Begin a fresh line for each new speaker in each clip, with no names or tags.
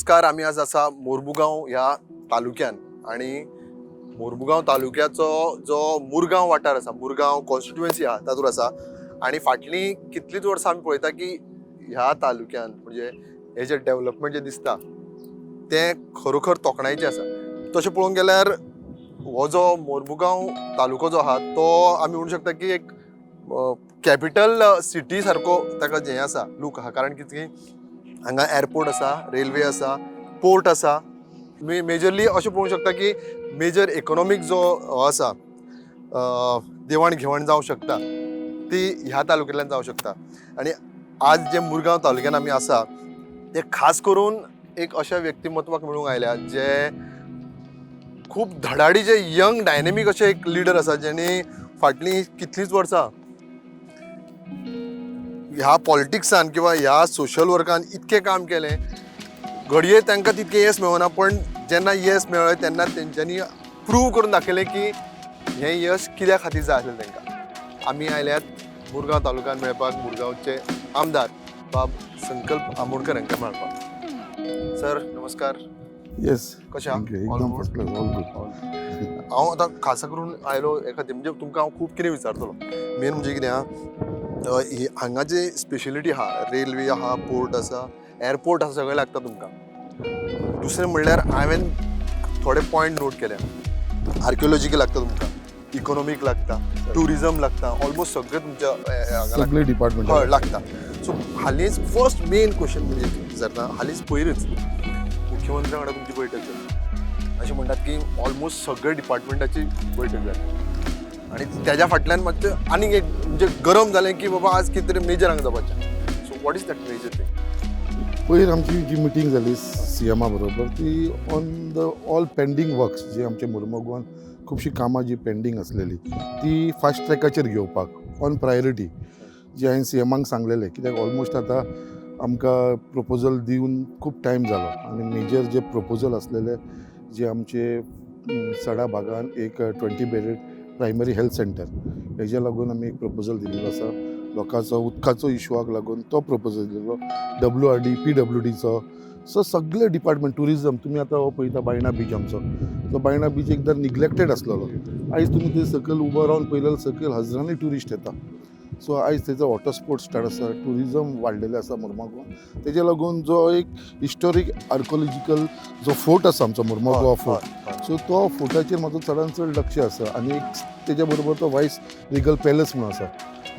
नमस्कार. आमी आज आसा मोरमुगांव ह्या तालुक्यान आणि मोरमुगांव तालुक्याचो जो मुरगांव वाठार आसा, मुरगांव कॉन्स्टिट्युएन्सी आहा तातूंत आसा. आणि फाटलीं कितलींच वर्सां आमी पळयता की ह्या तालुक्यान म्हणजे हे जे डेव्हलपमेंट जें दिसता तें खरोखर तोखणायेचें आसा. तशें पळोवंक गेल्यार हो जो मोरमुगांव तालुको जो आहा तो आमी म्हणू शकता की एक कॅपिटल सिटी सारको ताका जें आसा लूक आहा, कारण कितें हांगा एअरपोर्ट आसा, रेल्वे आसा, पोर्ट आसा. मेजरली अशें पळोवंक शकता की मेजर इकॉनॉमीक जो हो आसा, देवाण घेवाण जावंक शकता ती ह्या तालुक्यांतल्यान जावंक शकता. आनी आज जे मुरगांव तालुक्यान आमी आसा ते खास करून एक अशा व्यक्तिमत्वाक मेळूंक आयल्या जे खूब धडाडीचे, यंग, डायनेमीक अशे एक लिडर आसा, जेणी फाटलीं कितलींच वर्सां ह्या पॉलिटिक्सान किंवा ह्या सोशल वर्कान इतकें काम केलें. घडये तांकां तितकें येस मेळना, पण जेन्ना येस मेळ्ळें तेन्ना तेंच्यांनी प्रूव करून दाखयलें की हें यश कित्या खातीर जाय आसलें तांकां. आमी आयल्यात मुरगांव तालुक्यान मेळपाक मुरगांवचे आमदार बाब संकल्प आमोणकर हांकां मेळपाक. सर, नमस्कार.
येस.
कशें आहा?
Thank you.
All
एकदम
good?
First class, all good.
हांव आतां खासा करून आयलो हे खातीर म्हणजे तुमकां हांव खूब कितें विचारतलो. मेन म्हणजे कितें आहा, ही हांगा जे स्पेशलिटी आहा, रेल्वे आहा, पोर्ट आसा, एअरपोर्ट आसा, सगळें लागता तुमकां. दुसरें म्हणल्यार हांवें थोडे पॉयंट नोट केल्या. आर्किओलॉजिकल लागता तुमकां, इकॉनॉमीक लागता, ट्युरिजम लागता, ऑलमोस्ट सगळें तुमच्या हांगा लागता.
सगळे डिपार्टमेंट.
हय, लागता. सो हालींच फर्स्ट मेन क्वेश्चन म्हणजे विचारता, हालींच पयरच मुख्यमंत्र्या वांगडा तुमची बैठक जाली. अशें म्हणटात की ऑलमोस्ट सगळे डिपार्टमेंटाची बैठक जाली आनी तेज्या फाटल्यान मातशें आनीक एक म्हणजे गरम जालें की बाबा आज कितें तरी मेजर हांगा जावपाचें. So what is that major thing?
पयर आमची जी मिटींग जाली सी एमा बरोबर ती on the all pending works, जे आमचे मुरमुगांवान खुबशीं कामां जी पेंडींग आसलेली ती फास्ट ट्रॅकाचेर घेवपाक ऑन प्रायोरिटी, जी हांवें सी एमाक सांगलेलें. कित्याक ऑलमोस्ट आतां आमकां प्रपोजल दिवन खूब टायम जालो आनी मेजर जे प्रपोजल आसलेले जे आमचे सडा भागान एक 20 bedded primary health centre, हेज्या लागून आमी एक प्रपोजल दिल्लो आसा. लोकांचो उदकाचो इशुआक लागून तो प्रपोजल दिल्लो, डब्ल्यू आर डी, पीडब्ल्यूडीचो. सो सगळे डिपार्टमेंट, ट्युरिजम, तुमी आतां हो पळयता बायणा बीच आमचो, तो बायणा बीच एकदां निग्लेक्टेड आसलेलो. आयज तुमी थंय सकयल उबो रावन पळयले जाल्यार सकयल हजरांनी ट्युरिस्ट येता. सो आयज थंयचो वॉटर स्पोर्ट्स स्टार्ट आसा, ट्युरिजम वाडलेलें आसा मुरमुगांव. तेज्या लागून जो एक हिस्टोरीक आर्कोलॉजिकल जो फोर्ट आसा आमचो मुरमुगांव फोर्ट, सो तो फोर्टाचेर म्हाजो चडान चड लक्ष आसा. आनी एक तेज्या बरोबर तो वायस रिगल पॅलस म्हणून आसा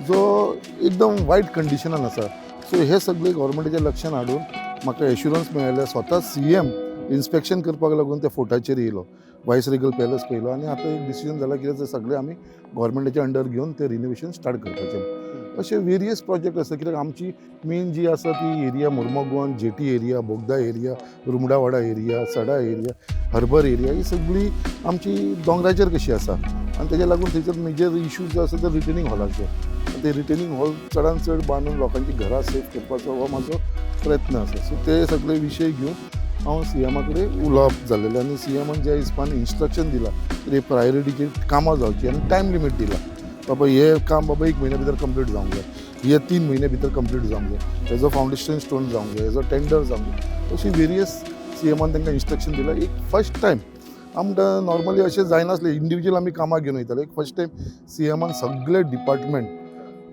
जो एकदम वायट कंडिशनान आसा. सो हे सगळे गव्हर्मेंटाच्या लक्षान हाडून म्हाका एश्युरन्स मेळ्ळें. स्वता सी एम इन्स्पेक्शन करपाक लागून त्या फोर्टाचेर येयलो, वायस रिगल पॅलस पळयलो आनी आतां एक डिसिजन जाला कितें, ते सगळे आमी गव्हर्मेंटाच्या अंडर घेवन ते रिनोवेशन स्टार्ट करपाचें. अशे वेरियस प्रोजेक्ट आसा, कित्याक आमची मेन जी आसा ती area मुरमुगांवान jetty area, Bogda area, Rumdawada area, Sada area, harbour area, ही सगळी आमची दोंगराचेर कशी आसा आनी तेज्या लागून थंयसर मेजर इशू जो आसा ते रिटेनिंग हॉलाचे. आनी ते रिटेनिंग हॉल चडान चड बांदून लोकांची घरां सेफ करपाचो हो म्हाजो प्रयत्न आसा. सो ते सगळे विशय घेवन हांव सी एमा कडेन उलोवप जालेलें आनी सी एमान ज्या हिसपान इन्स्ट्रक्शन दिलां की प्रायोरिटीचेर कामां जावची आनी टायम लिमीट दिला, बाबा हें काम बाबा एक म्हयन्या भितर कंप्लीट जावंक जाय, हे 3 म्हयने भितर कंप्लीट जावंक जाय, हेजो फावंडेशन स्टोन जावंक जाय, हेजो टेंडर जावंक जाय, अशी वेरियस सी एमान तांकां इन्स्ट्रक्शन दिलां. एक फर्स्ट टायम आमकां नॉर्मली अशें जायनासलें, इंडिविज्युअल आमी कामां घेवन वयताले. एक फर्स्ट टायम सी एमान सगळे डिपार्टमेंट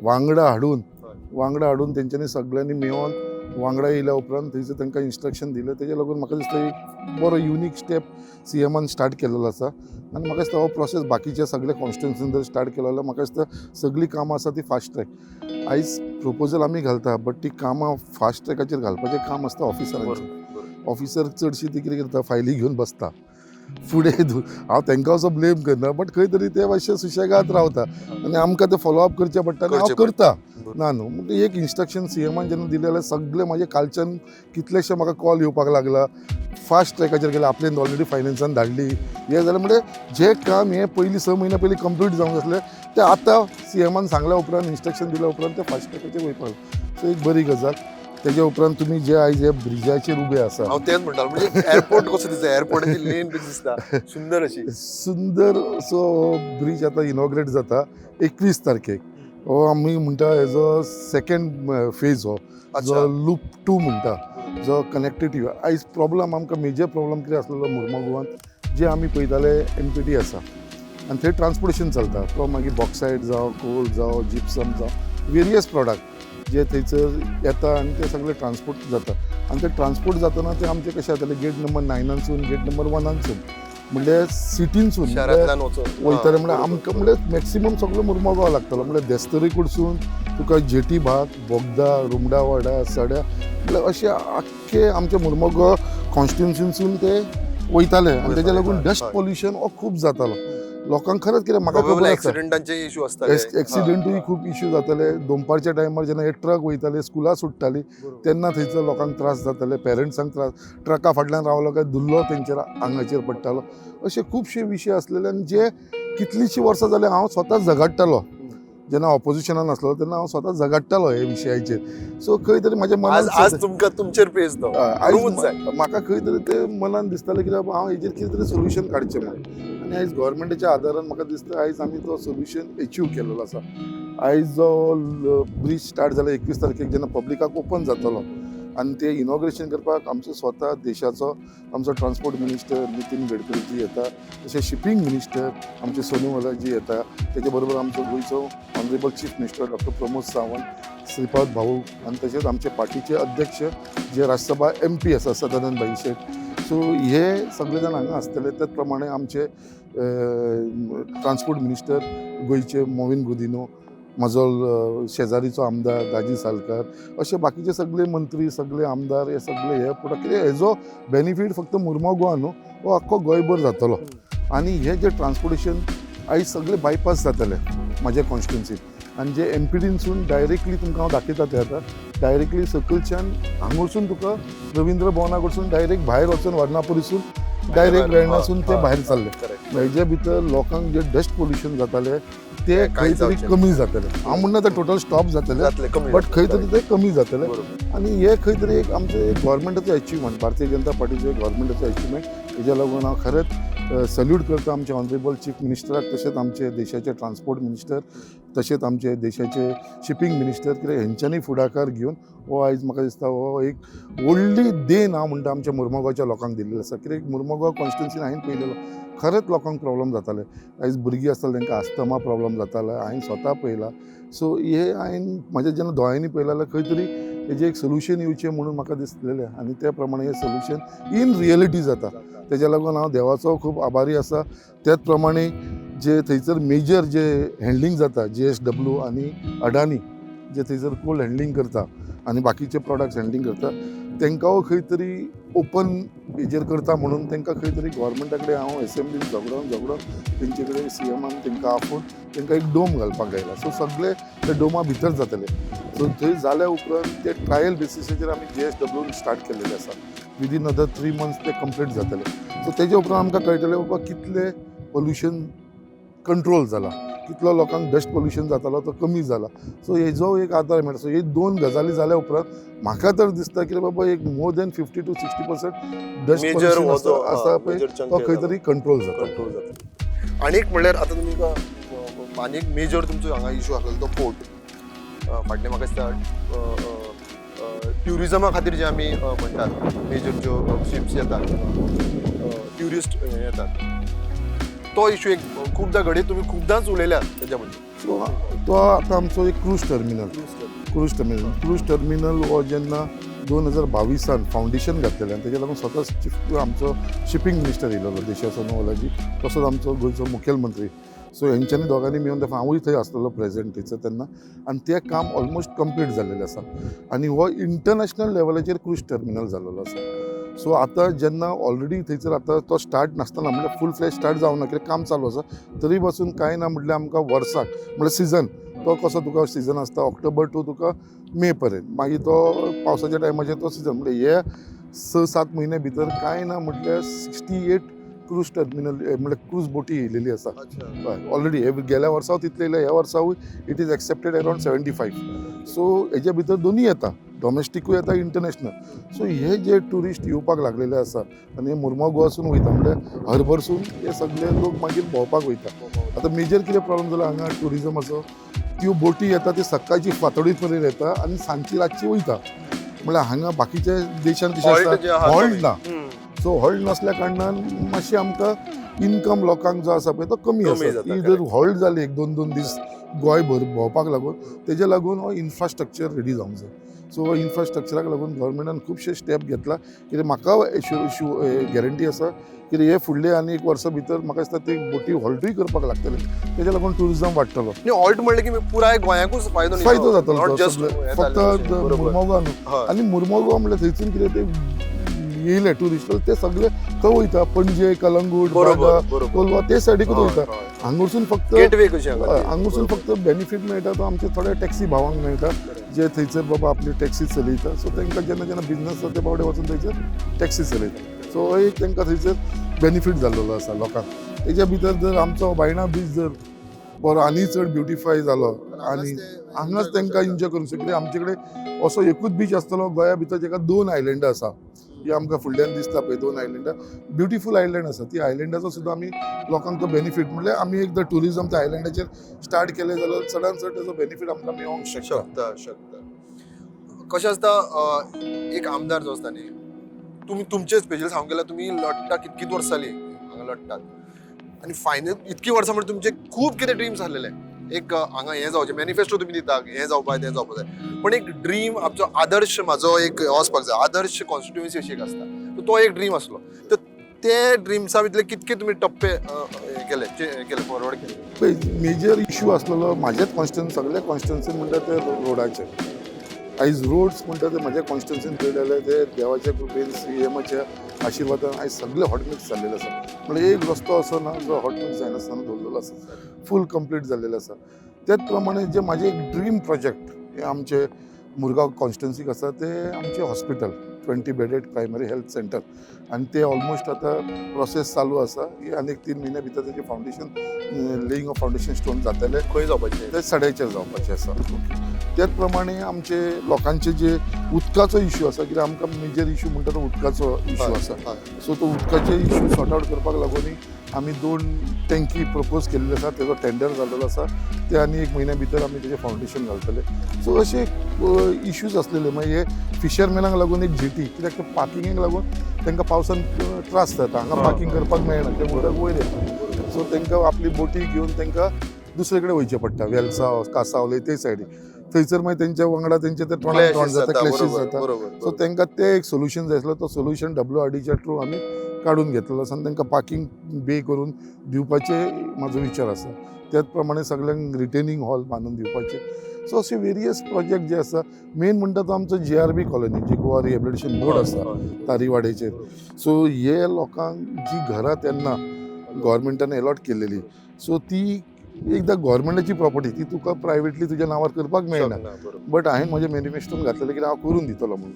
वांगडा हाडून तेंच्यांनी सगळ्यांनी मेळोन वांगडा येयल्या उपरांत थंयसर तांकां इन्स्ट्रक्शन दिलें. तेज्या लागून म्हाका दिसता एक बरो युनीक स्टेप सी एमान स्टार्ट केलेलो आसा आनी म्हाका दिसता हो प्रोसेस बाकीच्या सगल्या कॉन्स्टिट्युन्सीन जर स्टार्ट केलो जाल्यार म्हाका दिसता सगळीं कामां आसा ती फास्ट ट्रॅक. आयज प्रपोजल आमी घालता, बट ती कामां फास्ट ट्रॅकाचेर घालपाचें काम आसता ऑफिसरांचें. ऑफिसर चडशी ती कितें करता, फायली घेवन बसता फुडें. हांव तांकां असो ब्लेम करना, बट खंय तरी ते मातशे सुशेगाद रावता आनी आमकां ते फॉलोअप करचें पडटा आनी हांव
करचें.
करता ना न्हू. म्हणजे एक इन्स्ट्रक्शन सी एमान जेन्ना दिलें जाल्यार सगळे म्हाजे कालच्यान कितलेशे म्हाका कॉल येवपाक लागला, फास्ट ट्रॅकाचेर गेले, आपल्यान ऑलरेडी फायनान्सान धाडली. हें जालें म्हणजे जें काम हें पयलीं 6 म्हयन्या पयलीं कंप्लीट जावंक आसलें तें आतां सी एमान सांगल्या उपरांत, इन्स्ट्रक्शन दिल्या उपरांत तें फास्ट ट्रॅकाचेर वयपाक लागलें. सो एक बरी गजाल. तेज्या उपरांत तुमी जे आयज हे ब्रिजाचेर उबे आसा.
हांव तेच म्हणटालो, म्हणजे एअरपोर्ट कसो दिसता, एअरपोर्टाची लेन कशी दिसता सुंदर अशी.
सुंदर असो ब्रीज आतां इनॉग्रेट जाता 21 तारखेक. हो आमी म्हणटा हेजो सेकंड फेज हो जो लूप टू म्हणटा, जो कनेक्टिविटी. आयज प्रॉब्लम आमकां मेजर प्रॉब्लम कितें आसलेलो मुर्मगांवांत, जे आमी पळयताले एमपीटी आसा आनी थंय ट्रान्सपोर्टेशन चलता, तो मागीर बॉक्सायड जावं, कोल जावं, जिप्सम जावं, वेरियस प्रोडक्ट जे थंयसर येता आनी ते सगळे ट्रान्सपोर्ट जाता. आनी ते ट्रान्सपोर्ट जातना ते आमचे कशें जाताले, गेट नंबर 9नानसून, गेट नंबर 1नानसून, म्हणल्यार सिटीनसून
शहरांतल्यान वचून
वयताले. म्हणल्यार आमकां म्हणल्यार मॅक्सिमम सगळो मुर्मगांव लागतालो. म्हणल्यार देस्तरी कडसून तुका जेटी भाग, बोगदा, रुमडावाडा, सड्या, म्हणल्यार अशे आख्खे आमच्या मुर्मगांव कॉन्स्टिट्युन्सीनसून ते वयताले आनी तेज्या लागून डस्ट पोल्युशन हो खूब जातालो लोकांक. खरेंच कितें म्हाका खबर आसा,
एक्सिडेंटांचे इशू आसताले.
एक्सिडेंटूय खूब इश्यू जाताले. दनपारच्या टायमार जेन्ना हे ट्रक वयताले, स्कुलां सुट्टाली तेन्ना थंयसर लोकांक त्रास जाताले, पेरंट्सांक त्रास. ट्रका फाटल्यान रावलो काय धुल्लो तेंचेर आंगाचेर पडटालो. अशे खुबशे विशय आसलेले आनी जे कितलींशीं वर्सां जालीं हांव स्वता झगडटालो. जेन्ना ऑपोजिशनान आसलो तेन्ना हांव स्वता झगडटालो हे विशयाचेर. सो खंय तरी म्हज्या
आज
मनान
आज तुमकां तुमचेर पेज तो
आयज
करूंकच जाय.
म्हाका खंय तरी ते मनान दिसतालें की बाबा हांव हेजेर कितें तरी सोल्युशन काडचें म्हणून. आनी आयज गव्हर्मेंटाच्या आदारान म्हाका दिसता आयज आमी तो सोल्युशन एचीव केल्लो आसा. आयज जो ब्रीज स्टार्ट जाला, 21 तारखेक जेन्ना पब्लिकाक ओपन जातलो आनी ते इनॉग्रेशन करपाक आमचो स्वता देशाचो आमचो ट्रान्सपोर्ट मिनिस्टर नितीन गडकरीजी येता, तशें शिपींग मिनिस्टर आमचे सोनोवालाजी येता, तेजे बरोबर आमचो गोंयचो honourable chief minister doctor Pramod Sawant, Shripad भाऊ आनी तशेंच आमचे पार्टीचे अध्यक्ष जे राज्यसभा एमपी आसा सदानंद भाई शेट. सो हे सगळे जाण हांगा आसतले. त्याच प्रमाणे आमचे ट्रान्सपोर्ट मिनिस्टर गोंयचे मोविन गुदिनो, म्हजो शेजारीचो आमदार दाजी सालकार, अशे बाकीचे सगळे मंत्री, सगळे आमदार, हे सगळे हे प्रोडक्ट कितें हेजो बेनिफीट फक्त मुर्मो गोवा न्हू, हो आख्खो गोंयभर जातलो. आनी हे जे ट्रान्सपोर्टेशन आयज सगळे बायपास जातले म्हाज्या कॉन्स्टिट्युन्सीत आनी जे एमपीडीनसून डायरेक्टली तुमकां हांव दाखयता ते आतां डायरेक्टली सकलच्यान हांगसून तुका रविंद्र भवना कडसून डायरेक्ट भायर वचून वर्णापुरीसून डायरेक्ट वेर्णासून ते भायर चल्ले. हेजे भितर लोकांक जे डस्ट पोल्युशन जाताले ते
कांय
खंय तरी
जावचें
कमी जातले. हांव म्हणना ते टोटल स्टॉप जातले,
जातले कमी,
बट खंय तरी ते कमी जातले.
बरोबर.
आनी हे खंय तरी एक आमचें एक गव्हर्मेंटाचें अचिवमेंट, भारतीय जनता पार्टीचें गव्हर्मेंटाचें अचिवमेंट. हेज्या लागून हांव खरेंच सल्यूट करता आमचे ऑनरेबल चीफ मिनिस्टराक, तशेंच आमचे देशाचे ट्रान्सपोर्ट मिनिस्टर, तशेंच आमचे देशाचे शिपींग मिनिस्टर. कित्याक हेंच्यांनी फुडाकार घेवन हो आयज म्हाका दिसता हो एक व्हडली देन हांव म्हणटा आमच्या मुर्मगांवच्या लोकांक दिल्ली आसा. कित्याक मुर्मगांव कॉन्स्टिट्युन्सीन हांवें पळयलेलो खरेंच लोकांक प्रॉब्लम जाताले. आयज भुरगीं आसताले तांकां आस्थमा प्रॉब्लम जाताले, हांवें स्वता पळयला. सो हे हांवें म्हाज्या जेन्ना दोळ्यांनी पळयलें जाल्यार खंय तरी हेजें एक सोल्युशन येवचें म्हणून म्हाका दिसलेलें आनी त्या प्रमाणे हें सोल्युशन इन रियलिटी जाता. तेज्या लागून हांव देवाचो खूब आभारी आसा. त्याच प्रमाणे जे थंयसर मेजर जे हँडलिंग जाता, जेएसडब्ल्यू आनी अडानी जे थंयसर कोल हँडलिंग करता आनी बाकीचे प्रोडक्ट्स हँडलिंग करता, तांकां खंय तरी ओपन हेजेर करता म्हणून तांकां खंय तरी गव्हर्मेंटा कडेन हांव एसेंब्लीन झगडोन झगडोन तेंचे कडेन सीएमान तांकां आपोवन तांकां एक डोम घालपाक लायला. सो सगळे त्या डोमा भितर जातले. सो थंय जाल्या उपरांत ते ट्रायल बेसिसाचेर आमी जेएसडब्ल्यून स्टार्ट केल्लेले आसा. विदीन अदर 3 मंथ्स ते कंप्लीट जातले. सो तेजे उपरांत आमकां कळटलें बाबा कितलें पोल्युशन कंट्रोल जाला, कितलो लोकांक डस्ट पोल्युशन जातालो तो कमी जाला. सो हेजो एक आदार मेळटा. सो हे दोन गजाली जाल्या उपरांत म्हाका तर दिसता की बाबा एक more than 50 to 60% dust
major
pollution
हो जो
आसा पळय
मेजर
तो खंय तरी कंट्रोल जाता.
कंट्रोल जाता. आनी एक म्हणल्यार आतां तुमकां आनी एक मेजर तुमचो हांगा इशू आसलेलो तो पोर्ट. फाटलें म्हाका दिसता ट्युरिजमा खातीर जे आमी म्हणटात मेजर ज्यो शिप्स येतात, ट्युरिस्ट येतात, तो इशू एक खुबदां घडये तुमी खुबदांच उलयल्यात तेज्या बद्दल.
सो तो आतां आमचो एक क्रूज टर्मिनल हो जेन्ना 2022 फावंडेशन घातलेलें आनी तेज्या लागून स्वता चीफ आमचो शिपींग मिनिस्टर येयलेलो देशा सोनोवालाजी, तसोच आमचो गोंयचो मुखेलमंत्री. सो हेंच्यांनी दोगांनी मेळून ते हांवूय थंय आसलेलो प्रेझेंट थंयसर तेन्ना आनी तें काम ऑलमोस्ट कंप्लीट जाल्लेलें आसा आनी हो इंटरनॅशनल लेवलाचेर क्रूज टर्मिनल जाल्लेलो आसा. सो आतां जेन्ना ऑलरेडी थंयसर आतां तो स्टार्ट नासतना, म्हणल्यार फूल फ्लॅज स्टार्ट जावना कित्याक काम चालू आसा, तरी पासून कांय ना म्हटल्यार आमकां वर्साक म्हणल्यार सिजन तो कसो तुका सिजन आसता ऑक्टोबर टू तुका मे पर्यंत, मागीर तो पावसाच्या टायमाचेर तो सिजन, म्हणल्यार हे 6-7 म्हयन्या भितर कांय ना म्हटल्यार 68 क्रूज टर्मिनल म्हणल्यार क्रूज बोटी येयलेली आसा. हय, ऑलरेडी हे गेल्या वर्सा तितले येयले, ह्या वर्सावूय it is expected around 75. So हेज्या भितर दोनूय येता, डॉमेस्टिकूय येता, इंटरनॅशनल. सो हे जे ट्युरिस्ट येवपाक लागलेले आसा आनी हे मुर्मो गोवासून वयता, म्हणल्यार हरबरसून हे सगळे लोक मागीर भोंवपाक वयता. आतां मेजर कितें प्रॉब्लम जाला हांगा ट्युरिजमाचो, त्यो बोटी येता ते सकाळची फांतोडी पर्यंत येता आनी सांजची रातची वयता. म्हणल्यार हांगा बाकीच्या देशान कशें
Halt जे
आसता,
आहा
हॉल्ट ना.
हम्म.
सो हॉल्ट नसल्या कारणान मातशें आमकां इनकम लोकांक जो आसा पळय तो कमी
कमी
आसा.
जाता,
ती जर
correct.
Halt जाली एक दोन दोन दीस गोंयभर भोंवपाक लागून, तेजे लागून हो इन्फ्रास्ट्रक्चर रेडी जावंक जाय. सो इन्फ्रास्ट्रक्चराक लागून गव्हर्मेंटान खुबशे स्टेप घेतला. कित्याक म्हाका गॅरंटी आसा कित्याक हे फुडले आनी एक वर्सा भितर म्हाका दिसता ती बोटी हॉल्टूय करपाक लागतले. तेज्या लागून ट्युरिजम वाडटलो.
न्ही, हॉल्ट म्हणलें की पुराय गोंयाकूच फायदो न्ही.
फायदो जातलो
not
तो
जस्ट
सगळे. फक्त मुरमुगांव न्हू. आनी मुरमुगांव म्हणल्यार थंयसून कितें ते येयले ट्युरिस्ट ते सगळे खंय वयता, पणजे, कलंगूट, बागा,
बरोबर बरोबर
कोलवा ते सायडीकूच वयता. हांगासून फक्त
गेटवे कशी हांगा ती.
हांगासून फक्त बेनिफीट मेळटा तो आमचे थोडे टॅक्सी भावांक मेळटा, जे थंयसर बाबा आपली टॅक्सी चलयता. सो तांकां जेन्ना जेन्ना बिजनस जाता ते बावडे वचून थंयसर टॅक्सी चलयता. सो हो एक तांकां थंयसर बेनिफीट जाल्लो आसा लोकांक. तेज्या भितर जर आमचो बायणा बीच जर बरो आनी चड ब्युटिफाय जालो आनी हांगाच तांकां एन्जॉय करूंक शकता. कित्याक आमचे कडेन असो एकूच बीच आसतलो गोंया भितर जेका दोन आयलंडां आसा. ही आमकां फुडल्यान दिसता पळय दोन आयलंडां, ब्युटिफूल आयलंड आसा. ती आयलंडाचो सुद्दां आमी लोकांक तो बेनिफीट म्हणल्यार आमी एकदां ट्युरिजम त्या आयलंडाचेर स्टार्ट केलें जाल्यार चडान चड तेजो बेनिफीट आमकां मेळोंक शकता.
शकता शकता. कशें आसता, एक आमदार जो आसता न्ही, तुमी तुमचे स्पेशल सांगूंक गेल्यार तुमी लडटा कितकीत वर्सां जालीं हांगा लडटात आनी फायनल इतकी वर्सां म्हणजे तुमचे खूब कितें ड्रीम्स आसलेले. एक हांगा हें जावचें, मॅनिफेस्टो तुमी दिता, हें जावपाक जाय, तें जावपाक जाय, पण एक ड्रीम आमचो आदर्श म्हाजो एक हो आसपाक जाय, आदर्श कॉन्स्टिट्युएन्सी अशी एक आसता, तो एक ड्रीम आसलो. तर ते ड्रिम्सा भितरले कितके तुमी टप्पे हे केले, हे केले, फॉरवर्ड केले?
पळय, मेजर इशू आसलेलो म्हाज्याच कॉन्स्टिट्युएन्सी, सगल्या कॉन्स्टिट्युएन्सीन म्हणटा ते रोडाचे. आयज रोड्स म्हणटा ते म्हाज्या कॉन्स्टिट्युएन्सीन पळयले जाल्यार ते देवाच्या कृपेन, सीएमाच्या आशिर्वादान आयज सगळे हॉटमिक्स जाल्लेले आसा. म्हणल्यार एक रस्तो असो ना जो हॉटमिक्स जायनासतना दवरलेलो आसा, फूल कंप्लीट जाल्लेलो आसा. त्याच प्रमाणे जे म्हाजें एक ड्रीम प्रोजेक्ट हे आमचे मुरगांव कॉन्स्टिट्युएन्सीक आसा ते आमचें hospital, 20 bedded primary health centre. आनी ते ऑलमोस्ट आतां प्रोसेस चालू आसा. ही आनी एक 3 म्हयन्या भितर तेजें foundation, laying of foundation stone जातलें.
खंय जावपाचें?
ते सड्याचेर जावपाचें आसा. त्याच प्रमाणे आमचे लोकांचे जे उदकाचो इशू आसा, कित्याक आमकां मेजर इशू म्हणटा तो उदकाचो इशू आसा. सो तो उदकाचे इशू सॉर्ट आवट करपाक लागूनय आमी 2 टँकी प्रपोज केल्ले आसा. तेजो टेंडर जाल्लेलो आसा. ते आनी एक म्हयन्या भितर आमी तेजें फावंडेशन घालतले. सो अशे इश्यूज आसलेले. मागीर हे फिशरमॅनाक लागून एक जेटी, कित्याक ते पार्किंगेक लागून तांकां पावसान त्रास जाता. हांगा पार्किंग करपाक मेळना, तें उदक वयर येता. सो तांकां आपली बोटी घेवन तांकां दुसरे कडेन वयचें पडटा, वेलसांव, कासावले ते सायडीक. थंयसर मागीर तेंच्या वांगडा तेंचे ते तोंडाक तोंड जाता, क्लॅशीस जाता. सो तांकां तें एक सोल्युशन जाय आसलो. तो सोल्युशन डब्ल्यू आर डीच्या थ्रू आमी काडून घेतलेलो आसा आनी तांकां पार्किंग बे करून दिवपाचे म्हाजो विचार आसा. त्याच प्रमाणे सगळ्यांक रिटेनिंग हॉल बांदून दिवपाचे. सो अशे वेरियस प्रोजेक्ट जे आसा. मेन म्हणटा तो आमचो जीआरबी कॉलनी, जी गोवा रिहेबिलिटेशन बोर्ड आसा तारीवाड्याचेर. सो हे लोकांक जी घरां तेन्ना गव्हर्मेंटान एलॉट केलेली, सो ती एकदां गव्हर्मेंटाची प्रॉपर्टी ती तुका प्रायवेटली तुज्या नांवार करपाक मेळना. बट हांवें म्हज्या मॅनिफेस्टोन घातलेलें की हांव करून दितलो म्हणून.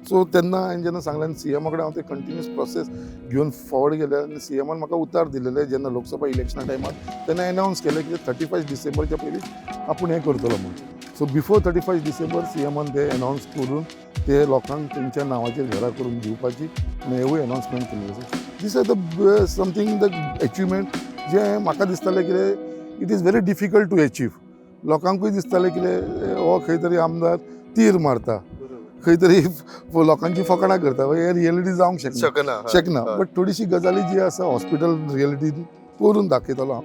सो तेन्ना हांवें जेन्ना सांगलें आनी सीएमा कडेन हांव ते कंटिन्युअस प्रोसेस घेवन फॉरवर्ड गेले आनी सीएमान म्हाका उतार दिलेलें जेन्ना लोकसभा इलेक्शना टायमार तेन्ना एनावन्स केलें की 31 डिसेंबरच्या पयलीं आपूण हें करतलो म्हणून. सो बिफोर 31 डिसेंबर सीएमान ते एनावन्स करून ते लोकांक तेंच्या नांवाचेर घरां करून दिवपाची हेवूय एनावन्समेंट केल्ली आसा. These are the something the achievement जें म्हाका दिसतालें कितें it is very difficult to achieve. लोकांकूय दिसतालें कितें हो खंय तरी आमदार तीर मारता, खंय तरी लोकांची फकाणां करता, हें रियलिटी जावंक शकना.
शकना.
शकना. बट थोडीशी गजाली जी आसा हॉस्पिटल रियलिटी करून दाखयतलो हांव,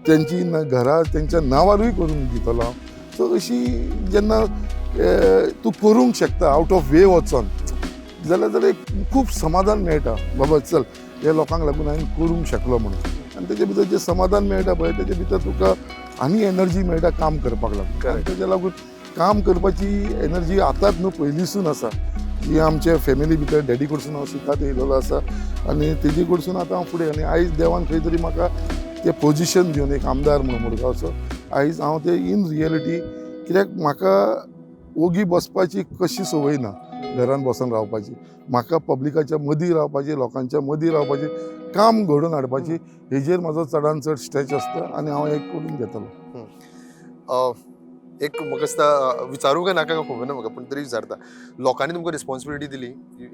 तेंची घरां तेंच्या नांवारूय करून दितलो हांव. सो अशी जेन्ना तूं करूंक शकता आवट ऑफ वे वचोन जाल्यार जाल्यार एक खूब समाधान मेळटा, बाबा चल हे लोकांक लागून हांवें करूंक शकलो म्हणून. आनी तेजे भितर जें समाधान मेळटा पळय तेजे भितर तुका आनी एनर्जी मेळटा काम करपाक लागून. आनी तेज्या लागून काम करपाची एनर्जी आतांच न्हू पयलींसून आसा. ही आमच्या फॅमिली भितर डॅडी कडसून हांव शिकत येयलेलो आसा आनी तेजे कडसून आतां हांव फुडें. आनी आयज देवान खंय तरी म्हाका तें पोजिशन दिवन एक आमदार म्हणून मुरगांवचो आयज हांव तें इन रियलिटी, कित्याक म्हाका ओगी बसपाची कशी संवय ना, घरान बसून रावपाची. म्हाका पब्लिकाच्या मदीं रावपाची, लोकांच्या मदीं रावपाची, काम घडोवन हाडपाची, हेजेर म्हाजो चडान चड स्ट्रेच आसता आनी हांव हें करून घेतलो.
एक म्हाका दिसता विचारूं काय नाका खबर ना म्हाका, पूण तरी विचारता. लोकांनी तुमकां रिस्पॉन्सिबिलिटी दिली की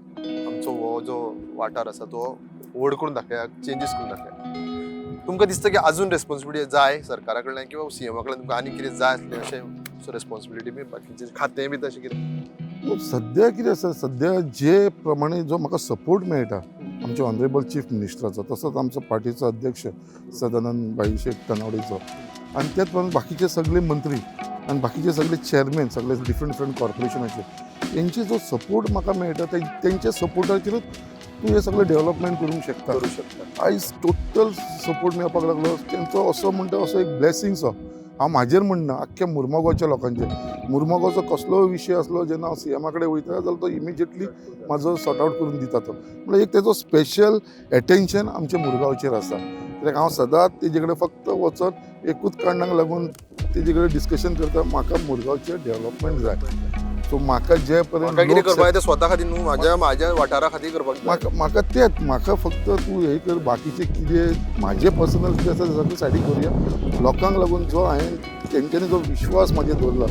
आमचो हो जो वाठार आसा तो व्हड करून दाखया, चेंजीस करून दाखया. तुमकां दिसता की अजून रेस्पॉन्सिबिलिटी जाय सरकारा कडल्यान किंवा सीएमा कडल्यान तुमकां आनी कितें जाय आसलें अशें रेस्पॉन्सिबिलिटी बी बाकीचें खातें बी तशें कितें?
सद्या कितें आसा, सद्या जे प्रमाणे जो म्हाका सपोर्ट मेळटा आमच्या ऑनरेबल चीफ मिनिस्टराचो, तसोच आमचो पार्टीचो अध्यक्ष सदानंद भाई शेट तनावडेचो, आनी त्याच प्रमाणे बाकीचे सगळे मंत्री आनी बाकीचे सगळे चेअरमॅन सगळे डिफरंट डिफरंट कॉर्पोरेशनाचे, तेंचे जो सपोर्ट म्हाका मेळटा तेंच्या सपोर्टाचेरूच तूं हें सगळें डेव्हलपमेंट करूंक शकता.
करूं शकता.
आयज टोटल सपोर्ट मेळपाक लागलो तेंचो, असो म्हणटा असो एक ब्लेसिंगसो. हांव म्हाजेर म्हणना, आख्ख्या मुर्मगांवच्या लोकांचेर. मुर्मगांवचो कसलोय विशय आसलो जेन्ना हांव सीएमा कडेन वयता जाल्यार तो इमिजिएटली म्हाजो सॉर्ट आवट करून दिता तो. म्हणल्यार एक तेजो स्पेशल एटेन्शन आमच्या मुरगांवचेर आसा, कित्याक हांव सदांच तेजे कडेन फक्त वचोन एकूच कारणाक लागून तेजे कडेन डिस्कशन करता, म्हाका मुरगांवचें डेव्हलपमेंट जाय. सो म्हाका जे पर्यंत
म्हाका कितें
लोक
करपाक जाय तें स्वता खातीर न्हू, म्हाज्या म्हाज्या वाठारा खातीर करपाक जाय.
म्हाका म्हाका तेंच, म्हाका फक्त तूं हें कर, बाकीचें कितें म्हाजें पर्सनल कितें आसा तें सगळें सायडीक दवरुया. लोकांक लागून जो हांवें तेंच्यांनी जो विश्वास म्हाजेर दवरला,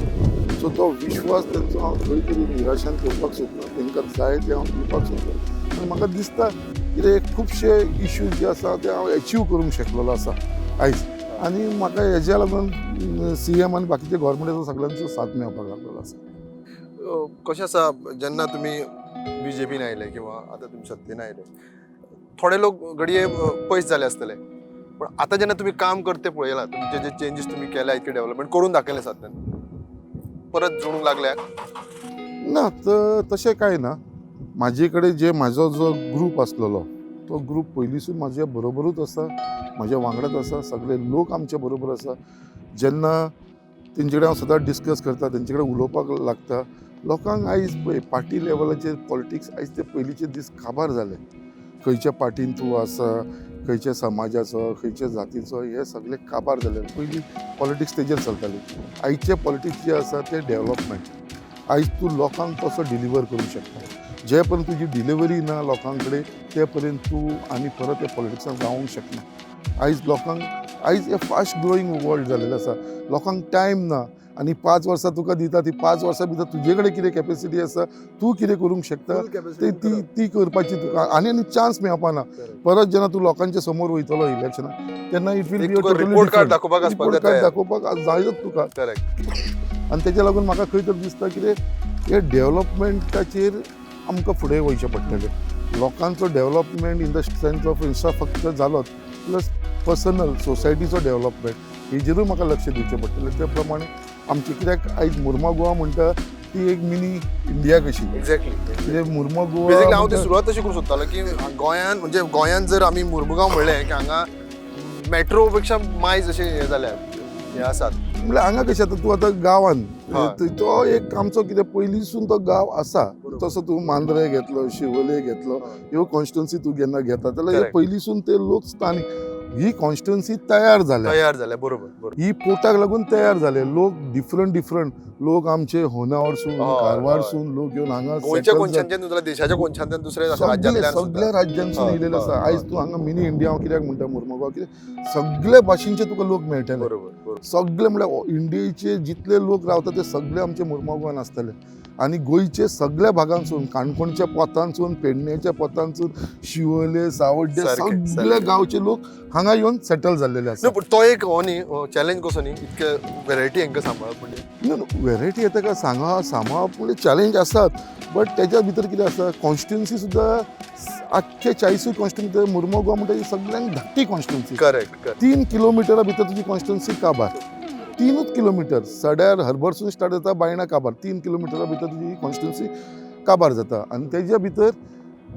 सो तो विश्वास तेंचो हांव खंय तरी निराशान करपाक सोदना. तेंकां जाय तें हांव दिवपाक सोदता आनी म्हाका दिसता कितें खुबशे इश्यूज जे आसा ते हांव एचीव करूंक शकलेलो आसा आयज. आनी म्हाका हेज्या लागून सीएम आनी बाकीचे गोवोरमेंटाचो सगळ्यांचो साथ मेळपाक लागलेलो आसा.
कशें आसा, जेन्ना तुमी बीजेपीन आयले किंवा आतां तुमी सत्तेन आयले, थोडे लोक घडये पयस जाले आसतले, पूण आतां जेन्ना तुमी काम करते पळयलां, तुमचे जे चेंजीस तुमी केल्या, इतके डेव्हलपमेंट करून दाखयलें सत्तेन, परत जोडूंक लागल्या?
ना, तर तशें कांय ना. म्हाजे कडेन जे म्हाजो जो ग्रूप आसलेलो तो ग्रूप पयलींसून म्हाज्या बरोबरूच आसा, म्हाज्या वांगडाच आसा, सगळे लोक आमच्या बरोबर आसा. जेन्ना तेंचे कडेन हांव सदांच डिस्कस करता, तेंचे कडेन उलोवपाक लागता. लोकांक आयज पळय पार्टी लेवलाचेर पॉलिटिक्स आयज ते पयलींचे दीस काबार जाले. खंयच्या पार्टीन तूं आसा, खंयच्या समाजाचो, खंयच्या जातीचो, हे सगळे काबार जाले. पयलीं पॉलिटिक्स तेजेर चलताली. आयचे पॉलिटिक्स जे आसा ते डेव्हलपमेंट. आयज तूं लोकांक कसो डिलिव्हर करूंक शकता, जे पर्यंत तुजी डिलिव्हरी ना लोकां कडेन ते पर्यंत तूं आनी परत त्या पॉलिटिक्सान रावंक शकना. आयज लोकांक, आयज हे फास्ट ग्रोईंग वर्ल्ड जालेलें आसा, लोकांक टायम ना. आनी 5 वर्सां तुका दिता, ती 5 वर्सां भितर तुजे कडेन कितें कॅपेसिटी आसा, तूं कितें करूंक शकता ते ती ती करपाची तुका आनी आनी चान्स मेळपा ना. परत जेन्ना तूं लोकांच्या समोर वयतलो इलेक्शनाक तेन्ना it will
एक
बी
तुका रिपोर्ट कार्ड दाखोवपाक आसपाक
रिपोर्ट
जाय
कार्ड
तयार.
दाखोवपाक जायच तुका.
करेक्ट.
आनी तेज्या लागून म्हाका खंय तर दिसता कितें हे डेव्हलपमेंटाचेर आमकां फुडें वयचें पडटलें. लोकांचो development in the sense of infrastructure जालोच, प्लस पर्सनल सोसायटीचो डेव्हलपमेंट हेजेरूय म्हाका लक्ष दिवचें पडटलें. ते प्रमाणे आमचें कित्याक आयज मुर्मा गोवा म्हणटा ती एक मिनी इंडिया कशी.
एक्झॅक्टली.
कित्याक मुर्मा गोवा
बेसिकली हांव ती
म्हणटा-
सुरवात तशी करूंक सोदतालो की गोंयान, म्हणजे गोंयान जर आमी मुर्मुगांव म्हणलें की हांगा मेट्रो पेक्षा मायज अशें हें जाल्या, हें आसात.
म्हणल्यार हांगा कशें आतां तूं आतां गांवान
हय.
तो एक आमचो कितें पयलींसून तो गांव आसा.
बरोबर.
तसो तूं मांद्रे घेतलो, शिवोले घेतलो, ह्यो कॉन्स्टिट्युन्सी तूं जेन्ना घेता जाल्यार हे
Correct.
पयलींसून ते लोक स्थानीक ही कॉन्स्टिट्युन्सी तयार जाल्या.
तयार जाल्या, बरोबर बरोबर.
ही पोटाक लागून तयार जाले लोक, डिफरंट डिफरंट लोक आमचे होनावरसून,
हय,
कारवारसून लोक येवन हांगा
गोंयच्या
settle
कोनशांच्यान दुसऱ्या देशाच्या कोनशांच्यान दुसऱ्या
सगळे
राज्यांतल्यान
सगळ्या
सुद्दां.
राज्यांसून
हय,
येयलेले आसा.
हय,
आयज तूं हांगा मिनी इंडिया हांव कित्याक म्हणटा मुर्मुगांव, कित्याक सगळे भाशेंचे तुका लोक मेळटले.
बरोबर बरोबर.
सगळे म्हणल्यार इंडियेचे जितले लोक रावता ते सगळे आमचे मुर्मुगांवान आसतले. आनी गोंयचे सगळ्या भागांसून, काणकोणच्या पोतांसून, पेडण्याच्या पोतांसून, शिवोले, सावड्डे,
सारकें,
सगळे
सारकें.
गांवचे लोक हांगा येवन सेटल जाल्लेले आसा.
न्हू, पूण तो एक हो न्ही चॅलेंज कसो न्ही, इतके वेरायटी हांकां सांबाळप म्हणजे.
न्हू, वेरायटी येता काय सांगा सांबाळप म्हणजे चॅलेंज आसात, बट तेज्या भितर कितें आसा, कॉन्स्टिट्युन्सी सुद्दां आख्खे 40 कॉन्स्टिट्युन्सी मुर्मो गोवा म्हणटा ही सगळ्यांक धाकटी कॉन्स्टिट्युन्सी.
Correct correct.
3 किलोमिटरा भितर तुजी कॉन्स्टिट्युन्सी काबार. 3 किलोमिटर सड्यार हरबरसून स्टार्ट जाता, बायणा काबार, 3 किलोमिटरा भितर तुजी कॉन्स्टिट्युन्सी काबार जाता. आनी तेज्या भितर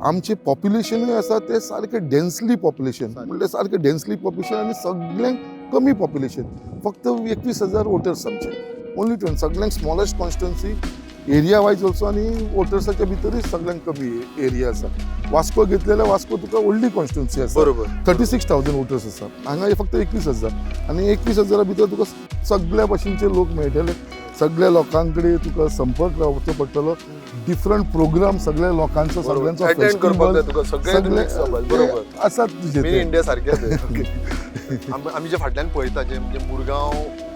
आमचें पॉप्युलेशनूय आसा तें सारकें डेन्सली पॉप्युलेशन, म्हणल्यार सारकें डेन्सली पॉप्युलेशन आनी सगळ्यांक कमी पॉप्युलेशन, फक्त 21,000 वोटर्स आमचे, ओन्ली 20, सगळ्यांक smallest constituency area wise also, आनी वोटर्साच्या भितरूय सगळ्यांक कमी एरिया आसा. वास्को घेतलेल्यार वास्को तुका व्हडली कॉन्स्टिट्युन्सी आसा,
बरोबर.
36,000 वोटर्स आसा. हांगा फक्त 21,000, आनी 21,000 भितर तुका सगळ्या भाशेंचे लोक मेळटले, सगळ्या लोकां कडेन तुका संपर्क रावचो पडटलो, डिफरंट प्रोग्राम सगळ्या लोकांचो, सगळ्यांचो
अटेंड करपाक
फेस्टिवल
जाय तुका, सगळे
सगळे
बरोबर
आसात तुजे
मिनी
ते.
इंडिया सारकें आसा. आमी जे फाटल्यान पळयता, जे म्हणजे मुरगांव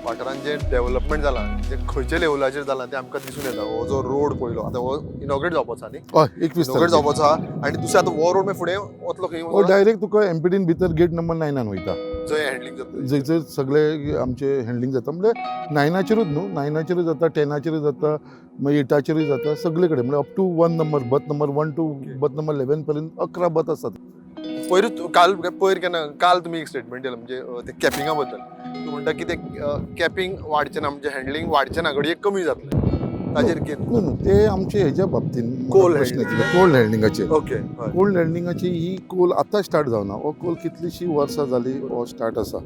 वाठारांत जें डेव्हलपमेंट जालां, जें खंयच्या लेवलाचेर जालां तें आमकां दिसून येता. हो जो रोड पळयलो आतां हो इनॉग्रेट जावपाचो आहा न्ही?
हय, 21
इनॉग्रेट
तारखेर.
जावपाचो आहा. आनी दुसरें आतां हो रोड मागीर फुडें वतलो खंय?
हो डायरेक्ट तुका एमपीडीन भितर गेट नंबर 9 वयता.
जंय हँडलिंग जाता.
जंयसर सगळे आमचे हँडलिंग जाता, म्हणजे 9आचेरूच न्हू, 9आचेरूय जाता, 10आचेरूय जाता, मागीर 8आचेरूय जाता, सगळे कडेन, म्हणजे up to 1 number, berth number 1 to berth number 11 पर्यंत 11 बर्थ आसात.
पयरूच काल पयर केन्ना काल तुमी एक स्टेटमेंट दिलां, म्हणजे ते कॅपिंगा बद्दल. तूं म्हणटा की ते कॅपिंग वाडचें ना, म्हणजे हँडलिंग वाडचें ना, घडये कमी जातलें. ताजेर कितें?
न्हू न्हू, ते आमचे हेज्या बाबतीन
कोल
प्रश्न
handling.
Coal हँडलिंगाचेर.
ओके, हय.
कोल्ड हँडलिंगाची ही कोल आतां स्टार्ट जावना. हो कोल कितलीशीं वर्सां जाली हो स्टार्ट आसा.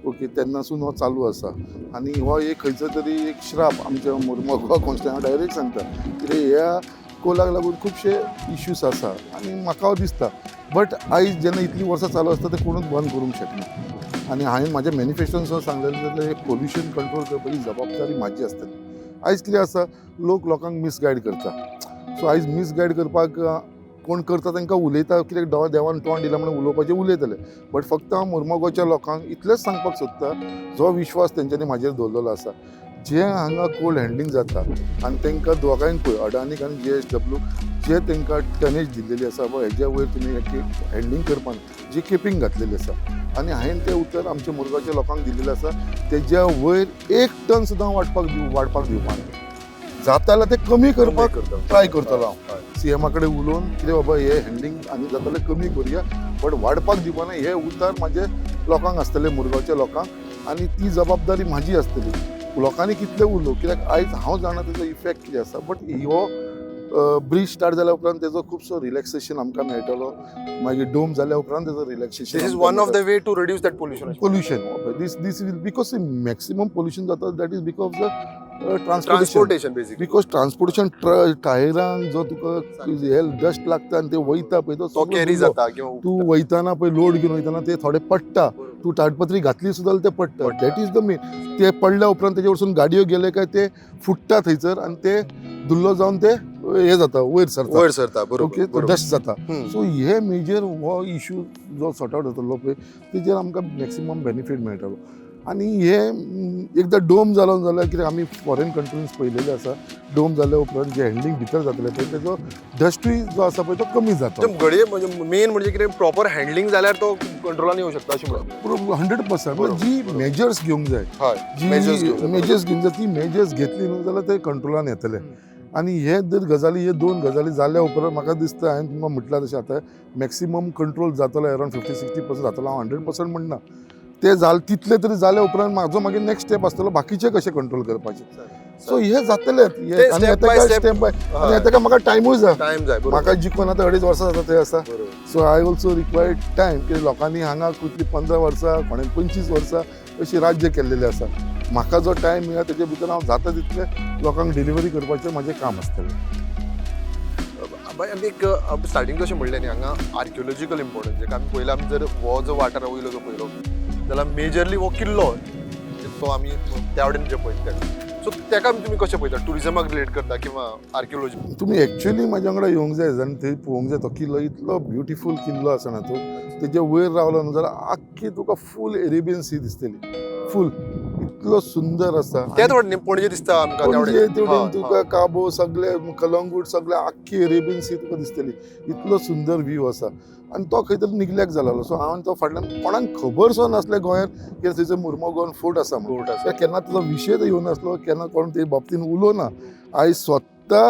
ओके, तेन्नासून हो चालू आसा आनी हो एक खंयचो तरी एक श्राप आमच्या मुर्मो कॉन्स्टिट्युएंट डायरेक्ट सांगता, कित्याक ह्या कोलाक लागून खुबशे इश्यूज आसा आनी म्हाका हो दिसता. बट आयज जेन्ना इतलीं वर्सां चालू आसता, ते कोणूच बंद करूंक शकना. आनी हांवें म्हाज्या मॅनिफेस्टोन सुद्दां सांगलेलें जाल्यार हे पोल्युशन कंट्रोल करपाची जबाबदारी म्हाजी आसतली. आयज कितें आसा, लोक लोकांक मिसगायड करता. सो आयज मिसगायड करपाक कोण करता तांकां उलयता, कित्याक देवान तोंड दिलां म्हणून उलोवपाचें उलयतले. बट फक्त हांव मुर्मगांवच्या लोकांक इतलेंच सांगपाक सोदता, जो विश्वास तेंच्यांनी म्हाजेर दवरलेलो आसा, जे हांगा कोल्ड हँडलिंग जाता आनी तांकां दोगांयकूय अडानीक आनी GSW जे तांकां टनेज दिल्लेली आसा, वा हेज्या वयर तुमी हँडलिंग करपाक जी केपिंग घातलेली आसा, आनी हांवें तें उतर आमच्या मुरगांवच्या लोकांक दिल्लेलें आसा, तेज्या वयर 1 टन सुद्दां वाडपाक दिवपाक जाता जाल्यार तें कमी करपाक ट्राय करतलो हांव. सीएमा कडेन उलोवन कितें बाबा हे हँडलिंग आनी जाता जाल्यार कमी करुया, बट वाडपाक दिवपाना, हे उतर म्हाजे लोकांक आसतलें, मुरगांवच्या लोकांक, आनी ती जबाबदारी म्हाजी आसतली. लोकांनी कितलें उलोवं, कित्याक आयज हांव जाणा तेजो इफेक्ट कितें आसा. बट हो ब्रीज स्टार्ट जाल्या उपरांत तेजो खुबसो रिलॅक्सेशन आमकां मेळटलो. मागीर डोम जाल्या उपरांत तेजो relaxation.
This is one of the way to reduce that pollution.
Pollution, this will because maximum pollution जाता, that is because the transportation.
Transportation basically.
Because transportation टायरांक जो तुका हे डस्ट लागता आनी ते वयता पळय,
तो
सगळो
कॅरी
धुल्लो.
जाता किंवा
तूं वयताना पळय, लोड घेवन वयताना ते थोडे पडटा. तूं ताडपत्री घातली सुद्दां जाल्यार ते पडटा.
पडटा.
That is the main. ते पडल्या उपरांत तेजे वरसून गाडयो गेले काय ते फुट्टा थंयसर आनी ते धुल्लो जावन ते हे जाता, वयर सरता.
वयर सरता, बरोबर.
ओके, डस्ट जाता. सो हे मेजर हो इशू जो सॉर्ट आवट जातलो पळय, तेजेर आमकां मॅक्सिमम बेनिफीट मेळटलो. आनी हे एकदां डोम जालो जाल्यार कित्याक आमी फॉरेन कंट्रीज पळयलेले आसा, डोम जाल्या उपरांत जे हँडलिंग भितर जातलें पळय, तेजो डस्टूय जो आसा पळय तो कमी जाता.
घडये म्हणजे मेन म्हणजे कितें, प्रॉपर हँडलिंग जाल्यार तो कंट्रोलान येवं शकता अशें म्हणून.
100%. जी मेजर्स घेवंक जाय,
हय, मेजर्स
जी
घेवंक जाय.
मेजर्स घेवंक जाय, ती मेजर्स घेतली न्हू जाल्यार ते कंट्रोलान येतले. आनी हे जर गजाली, हे दोन गजाली जाल्या उपरांत म्हाका दिसता, हांवें तुमकां म्हटलां तशें आतां मॅक्सिमम कंट्रोल जातलो, अरावंड 50-60% जातलो. हांव 100% म्हणना, ते जाल तितले तरी जाल्या उपरांत म्हाजो मागीर नेक्स्ट स्टेप आसतलो बाकीचे कशे कंट्रोल करपाचे. सो हे जातलेच.
ते step by step.
Step by, आनी ताका म्हाका टायमूय जाय.
टायम जाय, बरोबर.
म्हाका जिखून आतां 2.5 वर्सां जाता थंय आसा. So I also required time, की लोकांनी हांगा कितली 15 वर्सां, कोणें 25 वर्सां अशी राज्य केल्लेलें आसा. म्हाका जो टायम मेळ्ळा तेजे भितर हांव जाता तितलें लोकांक डिलिव्हरी करपाचें म्हाजें काम आसतलें.
बाय, आमी एक स्टार्टींग कशें म्हणलें न्ही, हांगा आर्किओलॉजिकल इम्पॉर्टन्स जेका आमी पयलीं, आमी जर हो जो वाठार वयलो जो पयलो जाल्यार मेजरली हो किल्लो तो आमी त्या वटेन जे पळयता तेका, सो तेका तुमी कशें पळयता, ट्युरिजमाक रिलेट करता किंवा आर्किओलॉजी?
तुमी एक्चुअली म्हाज्या वांगडा येवंक जाय आनी थंय पळोवंक जाय. तो किल्लो इतलो ब्युटिफूल किल्लो आसा ना, तो तेजे वयर रावलो न्हू जाल्यार आख्खी तुका फूल एरेबियन सी दिसतली, फूल इतलो सुंदर आसा.
त्याच वटेन पणजे दिसता आमकां त्या
पणजे
वटेन.
तेवटेन तुका काबो सगळे, कलंगूट सगळे, आख्खी एरेबियन सी तुका दिसतली. इतलो सुंदर व्यू आसा आनी तो खंय तरी निग्लेक्ट जालेलो. सो हांवें तो फाटल्यान, कोणाक खबर सुद्दां नासलें गोंयांत की थंयसर मुर्मोगांव फोर्ट आसा म्हणून.
फोर्ट आसा.
केन्ना ताजो विशय येवनासलो, केन्ना कोण ते बाबतीन उलोवना. आयज स्वता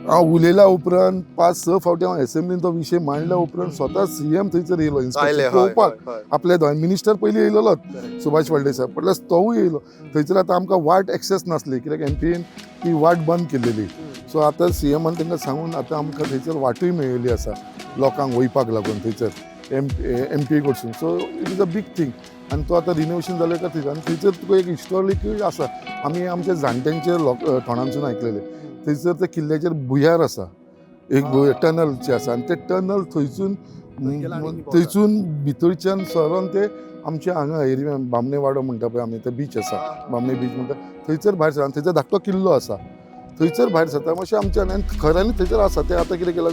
हांव उलयल्या उपरांत, 5-6 फावटी हांव एसेंब्लीन तो विशय मांडल्या उपरांत स्वता सीएम थंयसर येयलो
आयले
इन्स्पेक्शन
हय
पळोवपाक.
हय, हय.
आपले मिनिस्टर पयलीं येयलेलोच, सुभाष फळदेसाय, प्लस तोवूय येयलो थंयसर. आतां आमकां वाट एक्सेस नासली कित्याक एमपीएन ती वाट बंद केलेली. सो आतां सीएमान तांकां सांगून आतां आमकां थंयसर वाटूय मेळिल्ली आसा लोकांक वयपाक लागून थंयसर एम पी कडसून. So it is a big thing. आनी तो आतां रिनोवेशन जालें काय थंयसर, आनी थंयसर तुका एक हिस्टॉरिकूय आसा. आमी आमच्या जाणट्यांचे लोक तोंडांसून आयकलेले, थंयसर त्या किल्ल्याचेर भुंयार आसा एक, टनलचे आसा आनी ते टनल थंयसून थंयसून भितरच्यान सरोन ते आमच्या हांगा एरिया बामणे वाडो म्हणटा पळय आमी, ते बीच आसा, बामणे बीच म्हणटा, थंयसर भायर सरता आनी थंयसर धाकटो किल्लो आसा, थंयसर भायर सरता मातशें आमच्या. आनी खऱ्यांनी थंयसर आसा ते आतां कितें केलां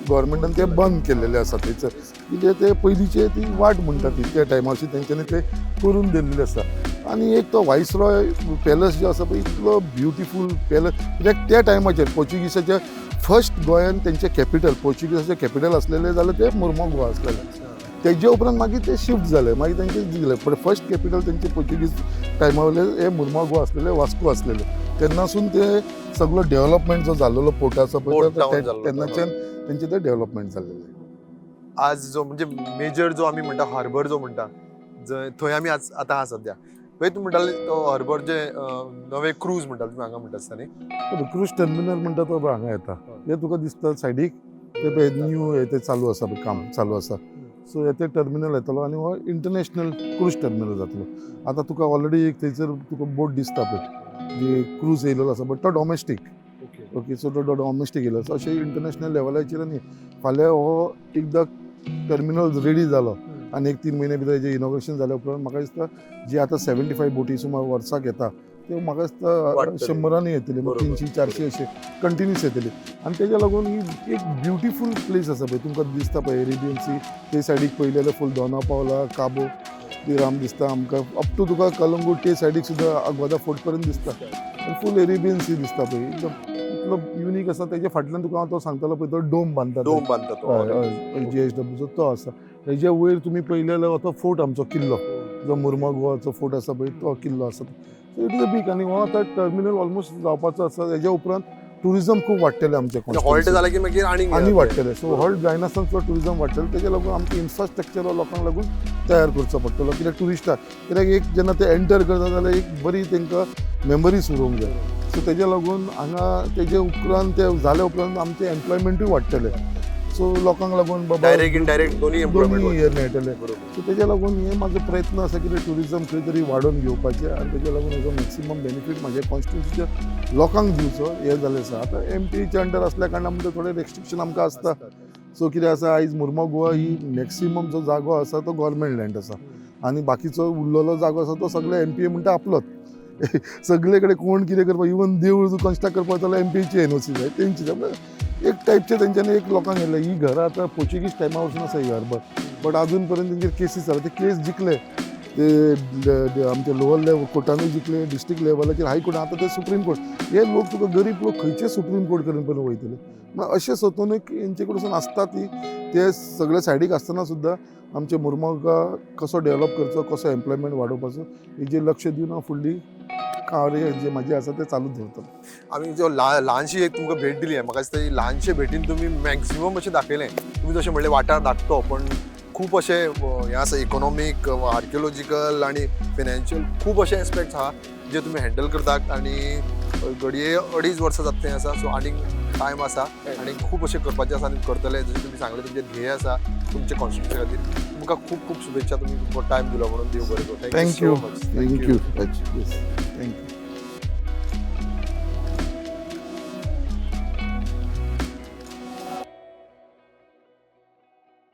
गव्हर्मेंटान, ते बंद केल्लेले आसा थंयसर, कितें ते पयलींचे ती वाट म्हणटा ती त्या टायमार तेंच्यांनी ते करून दिल्लेले आसा. आनी एक तो वायसरॉय पॅलस जो आसा पळय, इतलो ब्युटिफूल पॅलस, कित्याक त्या टायमाचेर पोर्चुगीसाचे फर्स्ट गोंयान तेंचें कॅपिटल, पोर्चुगीसाचें कॅपिटल आसलेलें जाल्यार तें मुर्मो गोवा आसलेलें. तेजे उपरांत मागीर ते शिफ्ट जाले, मागीर तेंचे दिले. पण फर्स्ट कॅपिटल तेंचे पोर्चुगीज टायमा वयले हे मुरमागो आसलेले, वास्को आसलेले. तेन्नासून ते सगळो डेव्हलपमेंट जो जाल्लेलो पोर्टाचो
Port
पळय,
town जाल्लो तो.
तेन्नाच्यान तेंचे ते डेव्हलपमेंट जाल्लेले.
आज जो म्हणजे मेजर जो आमी म्हणटा हार्बर जो म्हणटा, जंय थंय आमी आज आतां आहा सद्या. पळय, तूं म्हणटाले तो हार्बर जे नवे क्रूज म्हणटाले तुमी हांगा म्हणटा आसतना न्ही?
क्रूज टर्मिनल म्हणटा तो पळय हांगा येता. हे तुका दिसता सायडीक ते पळय न्यू हे ते चालू आसा पळय, काम चालू आसा. सो हे ते टर्मिनल येतलो आनी हो इंटरनॅशनल क्रूज टर्मिनल जातलो. आतां तुका ऑलरेडी एक थंयसर तुका बोट दिसता पळय, जी क्रूज येयलेलो आसा, बट तो डोमेस्टीक. ओके, सो तो डोमेस्टीक येयलो. सो अशें इंटरनॅशनल लेवलाचेर न्ही. फाल्यां हो एकदां टर्मिनल रेडी जालो आनी एक 3 म्हयने भितर हेजें इनॉग्रेशन जाल्या उपरांत, म्हाका दिसता जी आतां 75 बोटी सुमार वर्साक येता, त्यो म्हाका दिसता
वाडटली.
100ांनी येतली, 300-400 अशे कंटिन्यूस येतली. आनी तेज्या लागून ही एक ब्युटिफूल प्लेस आसा पळय, तुमकां दिसता पळय एरेबियन सी ते सायडीक पळयलें जाल्यार फूल दोना पावला, काबो राम दिसता आमकां, अप टू तुका कलंगूट ते सायडीक सुद्दां अगवादा फोर्ट पर्यंत दिसता आनी फूल एरेबियन सी दिसता पळय. एकदम इतलो युनीक आसा. तेज्या फाटल्यान तुका हांव तो सांगतालो पळय, तो डोम बांदता.
डोम बांदता तो.
जीएसडब्ल्यूचो तो आसा. तेज्या वयर तुमी पळयलें जाल्यार तो फोर्ट, आमचो किल्लो जो मुर्मा गोवाचो फोर्ट आसा पळय, तो किल्लो आसा. So it is a big. आनी हो आतां टर्मिनल ऑलमोस्ट जावपाचो आसा. तेज्या उपरांत टुरिजम खूब वाडटलें आमचें.
हॉल्ट जालें की मागीर आनी
आनी वाडटलें. सो हॉल्ट जायनासतना सुद्दां टुरिजम वाडटलें. तेज्या लागून आमचें इन्फ्रास्ट्रक्चर लोकांक लागून तयार करचो पडटलो, कित्याक टुरिस्टाक, कित्याक एक जेन्ना ते एंटर करता जाल्यार एक बरी तांकां मेमरीज उरोवंक जाय. सो तेज्या लागून हांगा तेजे उपरांत ते जाल्या उपरांत आमचें एम्प्लॉयमेंटूय वाडटलें. सो लोकांक लागून बाबा
डायरेक्ट इनडायरेक्ट दोन्ही एम्प्लॉयमेंट.
दोन्ही हेर मेळटले. सो तेज्या लागून हे म्हाजो प्रयत्न आसा की टुरिजम खंय तरी वाडोवन घेवपाचें आनी तेज्या लागून हेजो मॅक्सिमम बेनिफीट म्हाज्या कॉन्स्टिट्युन्सीच्या लोकांक दिवचो, हें जालें आसा. आतां एमपीच्या अंडर आसल्या कारणान म्हणजे थोडे रेस्ट्रिक्शन आमकां आसता. सो कितें आसा, आयज मुर्मो गोवा ही मॅक्सिमम जो जागो आसा तो गव्हर्मेंट लँड आसा आनी बाकीचो उरलेलो जागो आसा तो सगळे एमपीए म्हणटा आपलोच. सगळे कडेन कोण कितें करपाक, इवन देवूळ कन्स्ट्रक्ट करपाक जाल्यार एमपीएची एनओसी जाय, तेंची जाय. म्हणल्यार एक टायपचे तेंच्यांनी एक लोकांक येयलें. ही घरां आतां पोर्चुगीज टायमा वचून आसा ही हार्बर, बट अजून पर्यंत तेंचेर केसीस जाला. ते केस जिखले, ते आमचे लोअर लेवल कोर्टानूय जिखले, डिस्ट्रिक्ट लेवलाचेर, हाय कोर्टान, आतां ते सुप्रीम कोर्ट. हे लोक तुका गरीब लोक खंयचे सुप्रीम कोर्ट कडेन पर्यंत वयतले? म्हळ्यार अशें सोदून एक हेंचे कडसून आसता ती ते सगळे सायडीक आसतना सुद्दां आमचे मुरमुगांव कसो डेव्हलप करचो, कसो एम्प्लॉयमेंट वाडोवपाचो हेजेर लक्ष दिवन हांव फुडली कार्य जे म्हाजें आसा तें चालू दवरतलो.
आमी जो ल्हानशी एक तुमकां भेट दिली, म्हाका दिसता ही ल्हानशे भेटीन तुमी मॅक्सिमम अशें दाखयलें. तुमी जशें म्हणलें वाठार धाकटो, पण खूब अशें हें आसा, इकॉनॉमीक, आर्किओलॉजिकल आनी फिनान्शियल खूब अशे एस्पेक्ट्स आहा जे तुमी हँडल करतात. आनी घडये 2.5 वर्सां जाता थंय आसा, सो आनीक टायम आसा आनी खूब अशें करपाचें आसा आनी करतले. जशें तुमी सांगलें तुमचें ध्येय आसा तुमच्या कॉन्स्टिट्युन्सी खातीर. तुमकां खूब खूब शुभेच्छा. तुमी तुमकां टायम दिलो म्हणून. देव बरें करूं.
Thank you.
So much.
Thank you. Yes.